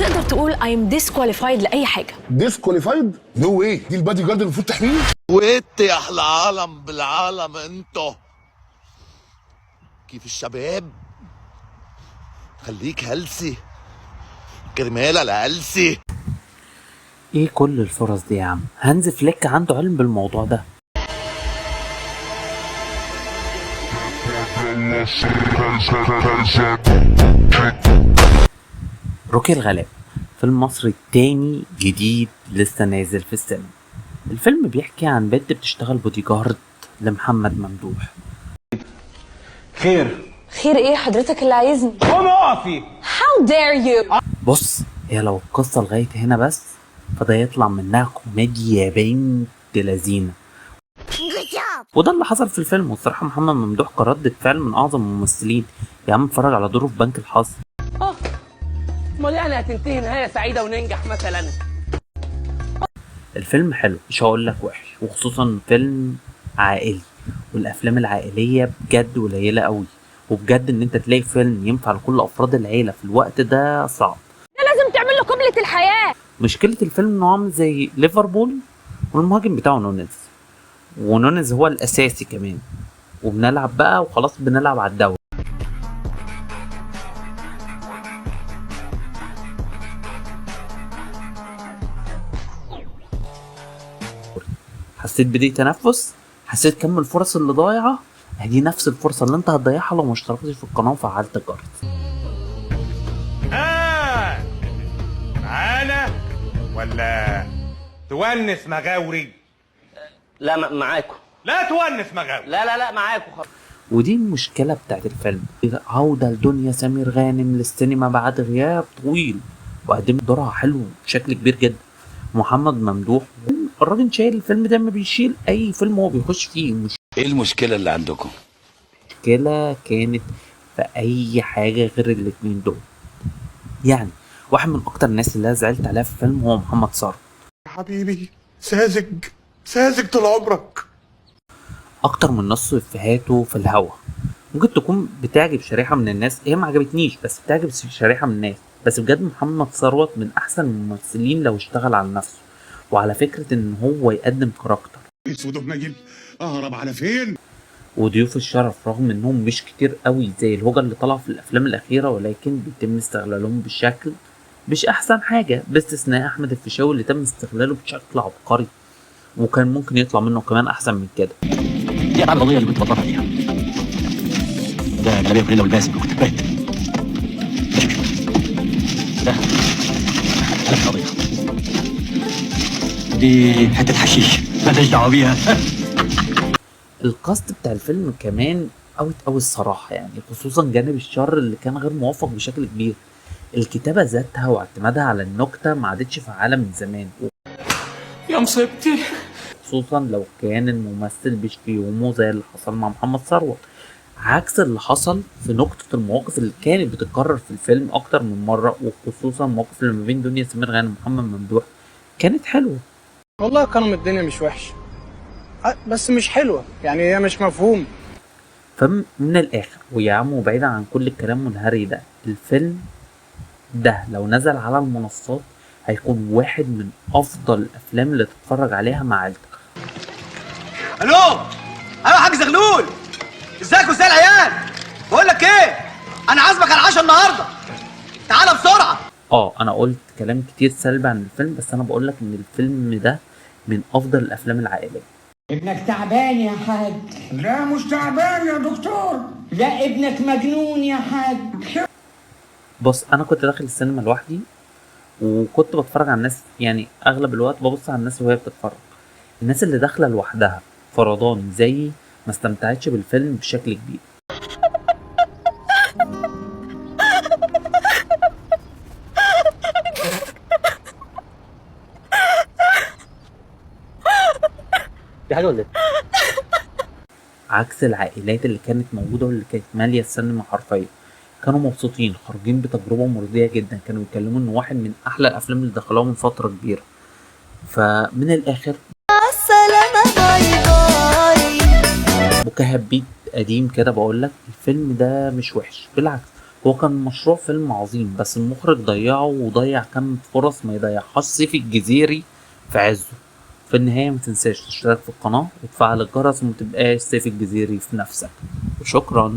تقدر تقول I'm disqualified لاي حاجة. disqualified؟ no way، دي البادي جارد المفروض تحميني. وانت يا احلى عالم بالعالم، انتو كيف الشباب؟ خليك healthy كرمال الهلسي. ايه كل الفرص دي يا عم؟ هانز فليك عنده علم بالموضوع ده. روكي الغلاب فيلم مصري تاني جديد لسه نازل في السينما. الفيلم بيحكي عن بنت بتشتغل بودي جارد لمحمد ممدوح. خير؟ خير ايه؟ حضرتك اللي عايزني. قومي اقفي. How dare you؟ بص، هي لو القصة لغاية هنا بس فده يطلع منها كوميديا بنت لذينة، وده اللي حصل في الفيلم. والصراحة محمد ممدوح كردة فعل من أعظم الممثلين. يا عم اتفرج على دوره في بنك الحظ. امال يعني هتنتهي نهاية سعيدة وننجح مثلا؟ الفيلم حلو، مش هقول لك وحش، وخصوصا فيلم عائلي، والافلام العائلية بجد قليله قوي، وبجد ان انت تلاقي فيلم ينفع لكل افراد العيلة في الوقت ده صعب. ده لازم تعمل له قبلة الحياة. مشكلة الفيلم انه عامل زي ليفربول والمهاجم بتاعه نونيز، ونونيز هو الاساسي كمان، وبنلعب بقى وخلاص، بنلعب على الدوري. حسيت بدي تنفس؟ حسيت كم الفرص اللي ضايعة؟ دي نفس الفرصة اللي انت هتضيعها لو ما اشتركتش في القناة وفعلت الجرس. معانا ولا تونس مغاوري؟ لا معاكم. لا تونس مغاوري. لا لا لا معاكم خلاص. ودي المشكلة بتاعت الفيلم. عودة لدنيا سمير غانم للسينما بعد غياب طويل، وقدمت دورها حلو بشكل كبير جدا. محمد ممدوح الراجل شايل الفيلم ده، ما بيشيل اي فيلم هو بيخش فيه. مش ايه المشكلة اللي عندكم؟ مشكلة كانت في اي حاجة غير الاتنين دول. يعني واحد من اكتر الناس اللي انا زعلت عليها في الفيلم هو محمد ثروت. حبيبي ساذج ساذج طول عمرك. اكتر من نص افيهاته في الهوا، ممكن تكون بتعجب شريحة من الناس، هي ما عجبتنيش بس بتعجب شريحة من الناس. بس بجد محمد ثروت من احسن الممثلين لو اشتغل على نفسه وعلى فكرة ان هو يقدم character. اسود ونجل، اهرب على فين؟ وضيوف الشرف رغم انهم مش كتير قوي زي الهوجة اللي طلع في الافلام الاخيرة، ولكن بيتم استغلالهم بشكل مش احسن حاجة، باستثناء احمد الفيشاوي اللي تم استغلاله بشكل عبقري وكان ممكن يطلع منه كمان احسن من كده. دي أبعاد القضية اللي كنت بطلعها فيها. ده جلابية فانيلا والباسم كنت بات. ده ملف قضية. دي حتة حشيش مالناش دعوة بيها. ال cast بتاع الفيلم كمان out قوي الصراحة، يعني خصوصا جانب الشر اللي كان غير موفق بشكل كبير. الكتابة ذاتها واعتمادها على النكتة ما عادتش فعالة من زمان، يا مصيبتي. خصوصا لو كان الممثل مش في يومه زي اللي حصل مع محمد ثروت، عكس اللي حصل في نقطة المواقف اللي كانت بتتكرر في الفيلم أكتر من مرة، وخصوصا المواقف اللي ما بين دنيا سمير غانم ومحمد ممدوح كانت حلوة. والله كرم الدنيا مش وحش، بس مش حلوة، يعني هي مش مفهوم. فمن الآخر ويا عم، وبعيدا عن كل الكلام والهري ده، الفيلم ده لو نزل على المنصات هيكون واحد من أفضل الأفلام اللي تتفرج عليها مع عيلتك. الو ايوه يا حاج زغلول، ازيك وازاي العيال؟ بقول لك ايه، انا عازمك على العشاء النهارده، تعالى بسرعة. انا قلت كلام كتير سلبي عن الفيلم، بس انا بقول لك ان الفيلم ده من افضل الافلام العائلية. ابنك تعبان يا حاج. لا مش تعبان يا دكتور. لا ابنك مجنون يا حاج. بص، انا كنت داخل السينما لوحدي وكنت بتفرج على الناس، يعني اغلب الوقت ببص على الناس وهي بتتفرج. الناس اللي داخله لوحدها فرضان زيي ما استمتعتش بالفيلم بشكل كبير. في حاجة ولا ايه؟ عكس العائلات اللي كانت موجودة واللي كانت مالية السينما حرفيا، كانوا مبسوطين خارجين بتجربة مرضية جدا، كانوا بيتكلموا ان واحد من احلى الافلام اللي دخلوها من فترة كبيرة. فمن الاخر السلامة، bye bye. مكهب بيت قديم كده، بقول لك الفيلم ده مش وحش، بالعكس هو كان مشروع فيلم عظيم، بس المخرج ضيعه وضيع كم فرص ما يضيعهاش سيف الجزيري في عزه. في النهاية ما تنساش تشترك في القناة وتفعل الجرس وما تبقاش سيف الجزيري في نفسك، وشكرا.